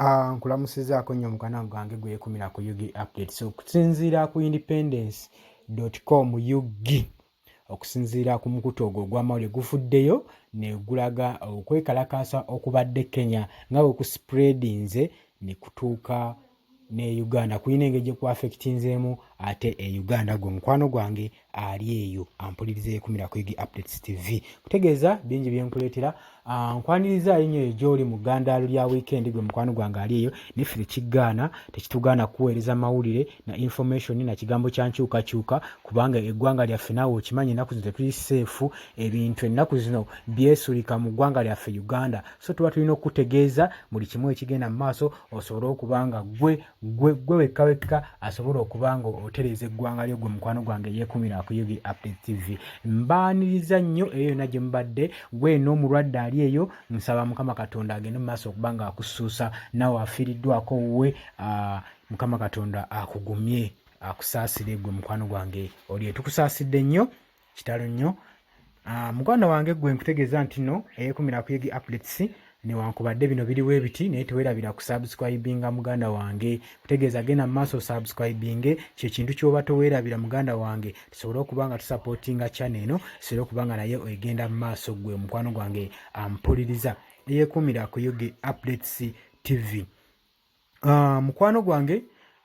Nkulamusizaako nnyo mukana gwange gwe yekumira ku UG Updates. Okusinziira ku independence.com UG, okusinziira ku mukutu ogwo ogw'amawulire gufuddeyo ne gulaga okwekalakaasa okubadde Kenya nga bwe kuspreadinze ne kutuuka ne Uganda, kulina engeri gye kuaffectinzeemu ate e Uganda. Gwe mukwano gwange ali eyo ampuliriza yekumira ku UG Updates TV, kutegeeza bingi byenkuleetera. Nkwaniriza nnyo eyo gy'oli mu ggandaalo lya weekend. Gwe mukwano gwange ali eyo, neffe tekigaana, tekitugaana kuweereza mawulire na information na kigambo kya nkyukakyuka, kubanga eggwanga lyaffe naawe okimanyi ennaku zino tetuli safe. Ebintu ennaku zino byesulika mu ggwanga lyaffe Uganda, so tuba tulina okukutegeeza buli kimu ekigenda mu maaso osobole okuba nga gwe gwe gwe wekka wekka asobola okuba nga otereeza eggwanga lyo. Gwe mukwano gwange yeekumira ku UG Update TV, mbaaniriza nnyo eyo yonna gye mubadde. Gwe n'omulwadde ali eyo, nsaba Mukama Katonda agende mu maaso okuba nga akusuusa. Naawe afiiriddwako wuwe, Mukama Katonda akugumye, akusaasire. Gwe mukwano gwange oli, tukusaasidde nnyo, kitalo nnyo. Mukwano wange gwe nkutegeeza nti no eyekumira ku UG Updates, newankubadde bino biriwo ebiti, naye tewerabira kusubscribinga. Muganda wange, kutegeeza genda mu maaso osubscribinge, kyekintu kyoba toweerabira. Muganda wange, tusobole okuba nga tusupportinga channel eno, tusobole okuba nga naye egenda mu maaso. Gwe mukwano gwange ampuliriza eyekumira ku UG Updates TV, mukwano gwange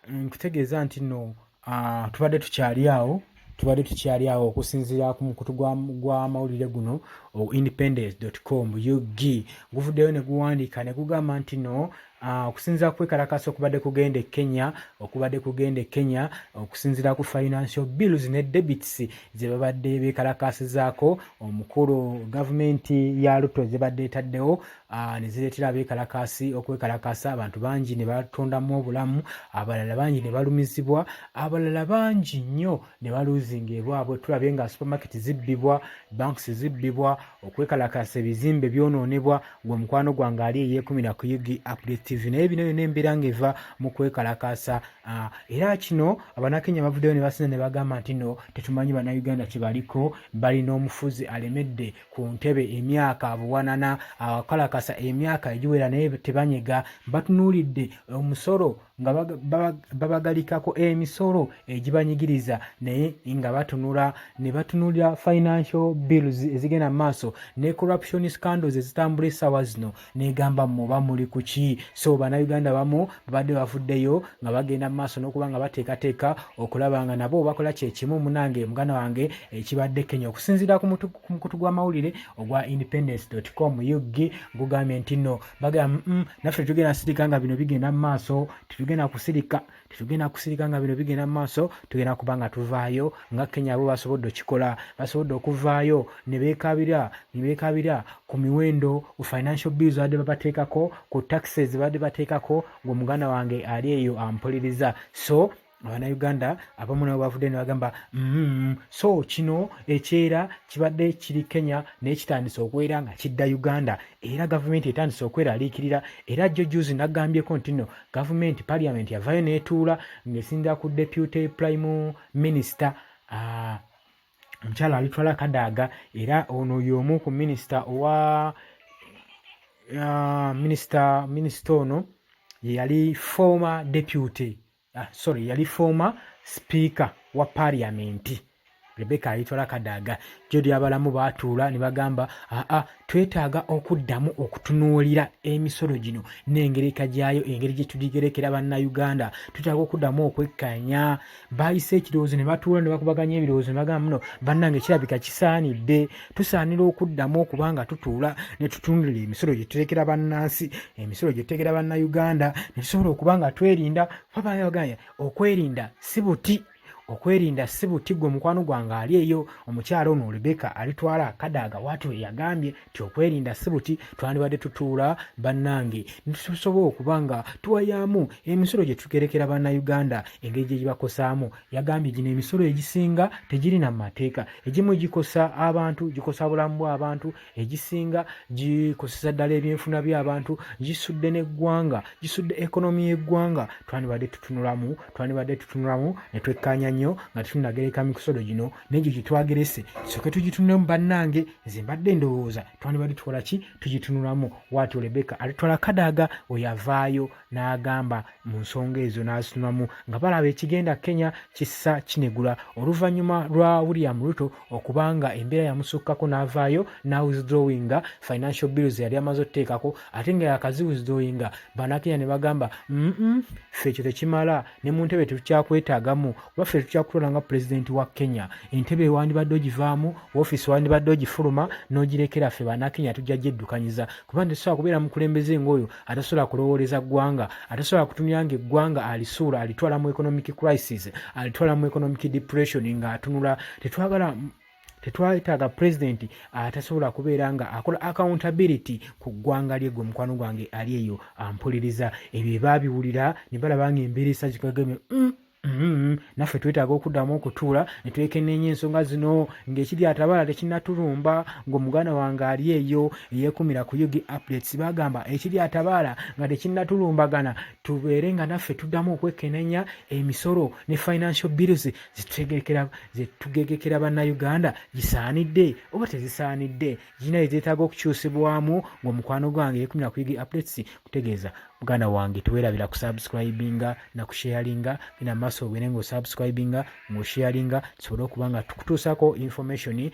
nkutegeeza nti nno tubadde tukyali awo, tubadde tukyali awo. Okusinziira ku mukutu gw'amawulire guno independence.com UG, guvuddeyo ne guwandiika ne gugamba nti no okusinziira ku kwekalakaasa okubadde kugenda e Kenya, okubadde kugenda e Kenya, okusinziira ku financial bills ne debits ze babadde beekalakaasizaako omukulu gavumenti ya Ruto zebadde etaddewo, ne zireetera abeekalakaasi okwekalakaasa. Abantu bangi ne batondamu obulamu, abalala bangi ne balumizibwa, abalala bangi nnyo ne baluzinga ebwabwe. Tulabye nga supermarket zibbibwa, banks zibbibwa, okwekalakaasa ebizimbe byonoonebwa. Gwe mukwano gwange ali eyeekumira ku UG Update TV, naye bino byonna embeera ng'eva mu kwekalakaasa. Era kino Abanakenya bavuddeyo ne basinza ne bagamba nti no tetumanyi Bannayuganda kye baliko, balina omufuzi alemedde ku ntebe emyaka buwanana, akalakasa emyaka egiwera naye tebanyega. Batunuulidde omusolo nga babagalikako emisolo egibanyigiriza, naye nga batunula ne batunulira financial bills ezigenda mu maaso ne corruption scandals ezitambula essaawa zino, negamba muba muli kuki? So Bannayuganda bamu babadde bavuddeyo nga bagenda mu maaso n'okuba nga bateekateeka okulaba nga nabo bakola kyekimu munange muganda wange ekibadde Kenya. Okusinziira ku mukutu gw'amawulire ogwa independence.com UG, gugambye nti nno bagamba naffe tetugenda sirika nga bino bigenda mu maaso, tetugenda kusirika, tetugenda kusirika nga bino bigenda mu maaso, tugenda kuba nga tuvaayo nga Kenya bo basobodde okikola, basobodde okuvaayo ne beekabira ku miwendo, ku financial bills badde babateekako, ku taxes badde bateekako. Gwe muganda wange ali eyo ampuliriza, so Abannayuganda abamu nabo bavudde ne bagamba so kino ekyera kibadde kiri Kenya naye kitandise okwera nga kidda Uganda, era gavumenti etandise okweraliikirira. Era jjo juzi nagambyeko nti no gavumenti, parliament yavayo n'etuula ng'esinzira ku deputy prime minister, omukyala Alitwala Kadaga. Era ono y'omu ku minisita owa minisita ono ye yali former deputy, sorry, yali former speaker wa parliament, Rebecca Alitwala Kadaga. Jo lyabalamu baatuula ne bagamba, aa, twetaaga okuddamu okutunuulira emisolo gino n'engereka gyayo, engeri gye tugigerekera Bannayuganda, twetaaga okuddamu okwekkanya. Baayise ekirowoozo ne batuula ne bakubaganya ebirowoozo ne bagamba, muno bannange kirabika kisaanidde, tusaanira okuddamu okuba nga tutuula ne tutunulira emisolo gye tuteekera bannansi, emisolo gye tuteekera Bannayuganda, ne tusobola okuba nga twerinda. Babaganya okwerinda si buti, okwerinda si buti. Gwe mukwano gwange ali eyo, omukyalo ono Rebecca Alitwala Kadaga waati we yagambye nti okwerinda si buti, twandibadde tutuula bannange netusobola okuba nga tuwayaamu emisolo gye tugerekera Bannayuganda, engeri gye gibakosaamu. Yagambye gino emisolo egisinga tegirina mu mateeka, egimu gikosa abantu, gikosa bulamu bw'abantu, egisinga gikosesa ddala ebyenfuna by'abantu, gisudde n'eggwanga, gisudde economy y'eggwanga. Twandibadde tutunulamu, twandibadde tutunulamu ne twekkaanya nnyo. nnyo nga tetunnagereka mikisolo gino n'egyo gye twagerese tusooke tugitunulemu. Bannange, nze mbadde ndowooza twandibadde tukola ki, tugitunulamu. Waatyo Rebecca Alitwala Kadaga we yavaayo n'agamba mu nsonga ezo n'azitunulamu nga balaba ekigenda Kenya kissa kinegula oluvannyuma lwa William Ruto okubanga embeera yamusukkako n'avaayo n'a withdrawinga financial bills yali amaze otuteekako, ate nga yakazi withdrawinga, Bannakenya ne bagamba, Ffe ekyo tekimala, ne mu ntebe tetukyakwetaagamu, kuba ffe tetukyakutwala nga pulezidenti wa Kenya. Entebe wandibadde ogivaamu, woofiisi wandibadde ogifuluma n'ogirekera ffe Bannakenya, tujja gyeddukanyiza, kuba tetusobola kubeera mukulembeze ng'oyo atasobola kulowooleza ggwanga, atasobola kutunula ng'eggwanga alisuula, alitwala mu economic crisis, alitwala mu economic depression ng'atunula. Tetwagala, tetwetaaga pulezidenti atasobola kubeera nga akola accountability ku ggwanga lye. Gwe mukwano gwange ali eyo ampuliriza, ebyo baabiwulira ne balaba nga embeera esagikagemye. Naffe twetaaga okuddamu okutuula ne twekenneenya ensonga zino ng'ekiri atabaala tekinnatulumba. Ng'omuganda wange ali eyo eyeekumira ku UG Updates, bagamba ekiri atabaala nga tekinnatulumbagana, tubeere nga naffe tuddamu okwekenneenya emisolo ne financial bills zetugegekera Bannayuganda, gisaanidde oba tezisaanidde, girina ezeetaaga okukyusibwamu. Ng'omukwano gwange yeekumira ku UG Updates, kutegeeza muganda wange, teweerabira kusubscribinga na kusharinga. Genda maaso ogende ng'osubscribinga, ng'osharinga, tusobole okuba nga tukutuusako information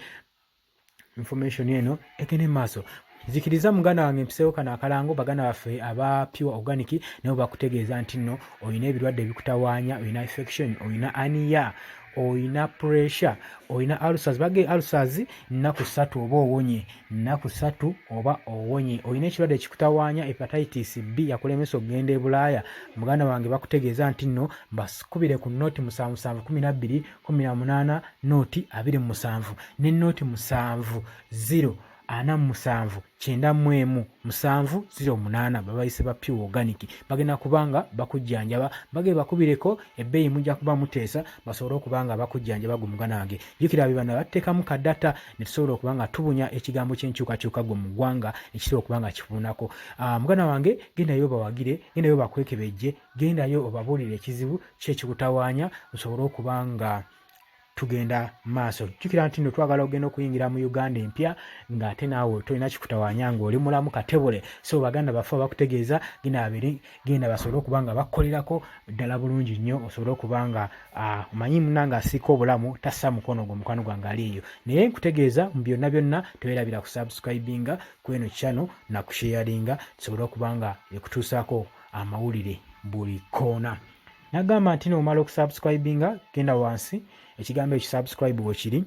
eno egende maaso. Nzikiriza muganda wange mpiseewo kano akalango. Baganda baffe aba Pure Organic nabo bakutegeeza nti nno olina ebirwadde ebikutawaanya, olina infection, olina hernia, olina pressure, olina ulcers. Bage ulcers 3 oba owonye, 3 oba owonye. Olina ekirwadde ekikutawaanya, hepatitis B yakulemesa okugenda e Bulaaya, muganda wange bakutegeeza nti nno mbakubire ku 077 12 18 027 ne 070 47 91 7 08. Babayise ba Pure Organic, bagenda kubanga bakujjanjaba. Bage bakubireko, ebbeeyi mujja kuba muteesa, basobole okuba nga bakujjanjaba. Gwe muganda wange, jjukira bibana bateekamu ka data ne tusobola okuba nga tubunya ekigambo ky'enkyukakyuka gwe mu ggwanga ekisobola okuba nga kibunako. Muganda wange, gendayo bawagire, gendayo bakwekebejje, gendayo obabuulire ekizibu kyekikutawaanya, osobole okuba nga tugenda maaso. Jjukira nti nno twagala ogenda okuyingira mu Uganda empya ng'ate naawe tolina kikutawaanya, ng'oli mulamu katebule. So baganda baffe bakutegeeza, genda babiri, genda basobole okuba nga bakkolerako ddala bulungi nnyo, osobole okuba nga omanyi munange asiika obulamu tassa mukono gwo. Mukwano gwange ali eyo, naye nkutegeeza mu byonna byonna, teweerabira kusubscribinga ku eno channel na kusharinga, tusobole okuba nga ekutuusaako amawulire buli koona. Nagamba nti noomala okusubscribinga, genda wansi, ekigambo ekyo subscribe wekiri,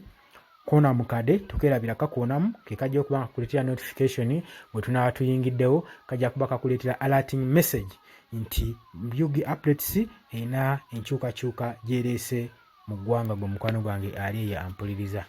koona mukade, tokerabira kakoonamu, ke kajja okuba nga kakuleetera notification bwe tunaaba tuyingiddewo. Kajja kuba kakuleetera alerting message nti UG Updates erina enkyukakyuka gyereese mu ggwanga. Gwe mukwano gwange ali eyo ampuliriza.